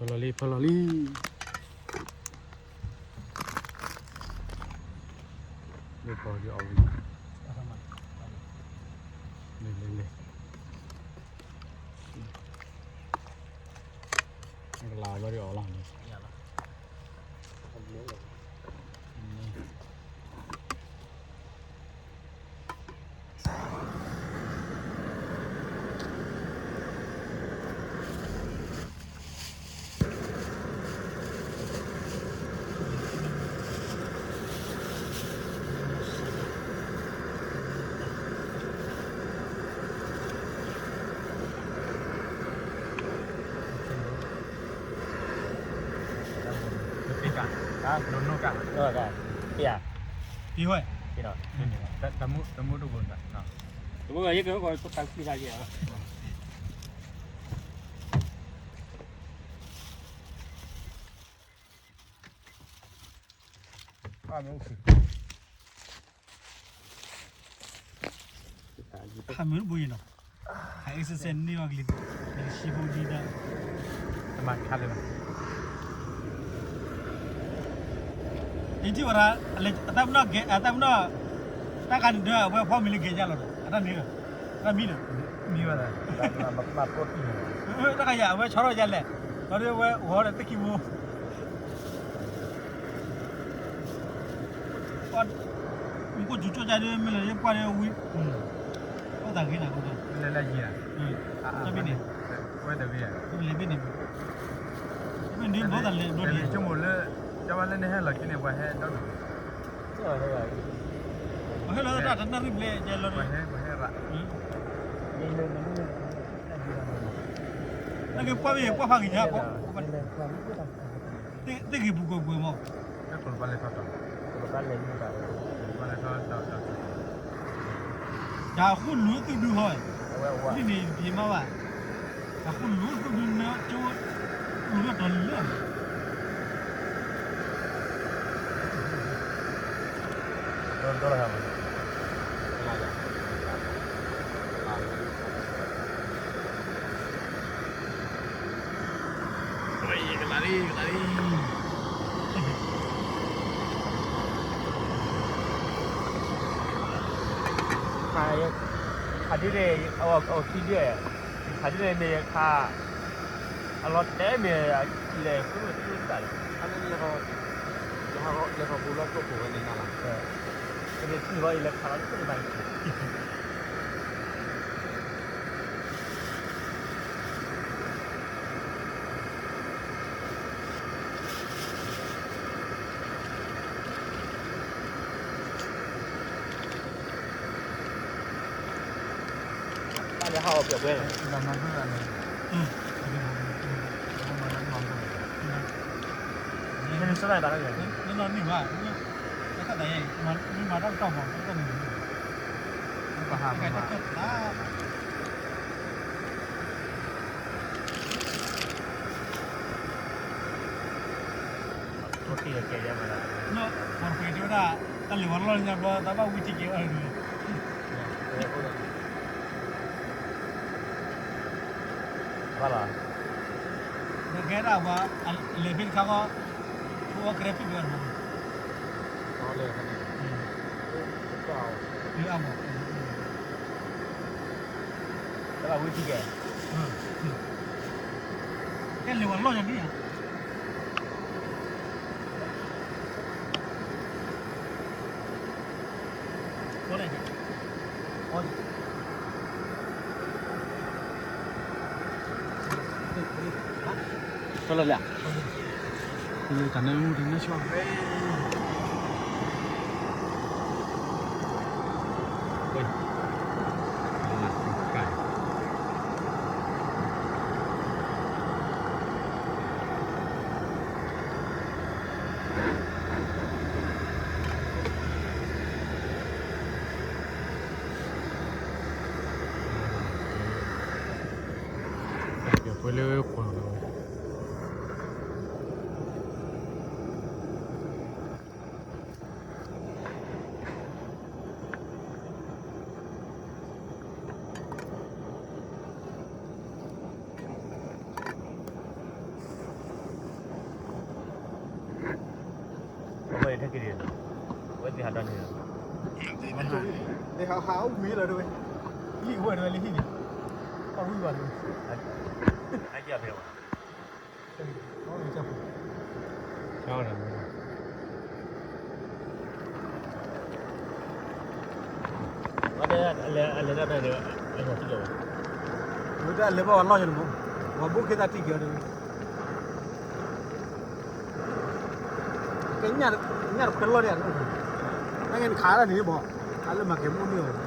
ဖၢလီၤလံ ဖၢလီၤလံ, လၢပီၤဒ်အီၤဝံၤ, လဲၤလဲၤလဲၤ, ကလၤဘၣ်ဒ်အီၤလီၤန့ၣ်. တမ့ၢ်တမ့ၢ်တဘိန့ၣ်, တမ့ၢ်တဘိန့ၣ်, တမ့ၢ်ယကဲကီးတၢ်ကွံတၢ်ကဲ, ဟးမ့ၢ်တဘိအံၤနီၤ, ဟး exercise န့ၢ်အီၤကလံၤ, ကလံၤဆံဖိဒံဒၣ်, တမၤခါလၢၤဘၣ်. ယထံၣ်ဝဲဒၣ်, အတၢ်မနီၣ်, အတၢ်မနီၣ်, တၢ်ခါန့ၣ်ဒၣ် အဝဲဖီမ့ၤလၢကဲယါလီၤဒီး အတၢ်န့ၣ်, တၢ်မံဒီး, မံဝဲဒၣ်, တၢ်ခါယၤ အဝဲဆီထီၣ်ယါလဲၣ်, ဒီးဒ်ဝဲဝီဒီးသ့ၣ်ခံဘိ မူခိၣ်စူၤကၠီၣ်ကၠီၣ်ဒ်မ့ၢ်လၢယပှၢ်ဒ်ဝံၤ, အိၣ်သးဂ့ၤနၤ, လဲၤလၢယံၤ, တမ့ၢ်န့ၣ်, ဝဲတဂ့ၤ, လဲၤဘ့ၣ်န့ၣ်, တမ့ၢ်န့ၣ် ဘၣ်သးလဲၤဘျီန့ၣ်, ဆိကမိၣ်လၢ, ကၠီဝဲလၢနဟဲလီၤက့န့ၣ် ပှၤဟဲဒီဒူၣ်, ပှၤဟဲလီၤတၢ်တနၣ်ရံၣ်ဘျဲၣ်ယဲလီၤ, ပှၤဟဲရး, နကပှၢ်မ့ၢ်ပှၢ်ဖးဂ့ၤညါ, သ့ၣ်ဂ့ၤပူၤကွံာ်ပူၤမး, တၢ်ဃူလူၤသုးဒု, တၢ်ဃူလူၤသုးဒုဟီ, ဒ်န့ၣ်တပှဲၤမးဘၣ်, တၢ်ဃူလူၤသုးဒုန့ၣ်, ကၠိ, လူၤလၢတီၤလၢ ခးဒ်န့ၣ်, အီၣ်ခံဒ်, ခးဒ်န့ၣ်မ့ၢ်ခး, အလီၤတဲာ်မ့ၢ်လဲၤဃုမ့ၢ်သ့တၢ်လဲၣ်, လဲၤဃီၤပူၤလီၤကျိခိၣ်ဝဲန့ၣ်နၤလီၤ, ကန့ၣ်ထံၣ်ဃီအံၤလဲၤခးလီၤတသ့တဘၣ်အံၤ တၢ်လၢဟးအီၣ်ပျီၣ်ပှဲၤလီၤ, မ့ၢ်နစၢ်တၢ်တၢ်လၢ, နနီၢ်န့ၢ်ဘၣ်, တၢ်သးယဲ, မ့ၢ်မၤတၢ်ကတီၢ်မး တၢ်ကတီၢ်န့ၣ်, ပှၤဟးမၤ ပှၤတကဲဒၣ်, တၢ်လဲၤဝဲလီၢ်လၢညါဘျီ တၢ်ဘၣ်ဝံထံက့ၤအီၤန့ၣ်, ဘၣ်လီၤ, နကဲဒၣ်ပှၤ, လဲၤဖဲတခါဃီ, ဖိအီၣ်ကရဲဖံးဝဲ, လၢအမး, တၢ်ဘၣ်ဝံထံက့ၤ, ကဲလဲၤဝဲလီၢ်ညါန့ၣ်ဧါ တၢ်န့ၣ်မူတန့ၢ်ဆၢ, ပှဲၤလၢကွၢ်လီၤဝဲ. ထဲက့ၤဒ်, ဝဲသ့ၣ်ဟးဒီးန့ၣ်, သ့ၣ်ဟးဟးအိၣ်မ့ၢ်လီၤတဝဲ, ဟံၣ်ကဝဲၢ်တဝဲလၢဟံၣ်န့ၣ်, အဝံၣ်ဘၣ်တဝဲ, အကဖဲဝဲ အလဲၤတၢ်ဒီး, အလဲၤဘၣ်အလီၢ်ယၤန့ၣ်မး, ပှၤဘိၣ်ခ့သးတံၢ်က့ၤအီၤတဝဲ, ကညၣ်တခွဲလီၢ်ဒ်, နကဲနခးဒၣ်န့ၣ်ဘၣ်, ခးလၢမၤကဲၤမ့ၣ်အူန့ၢ်အီၤ,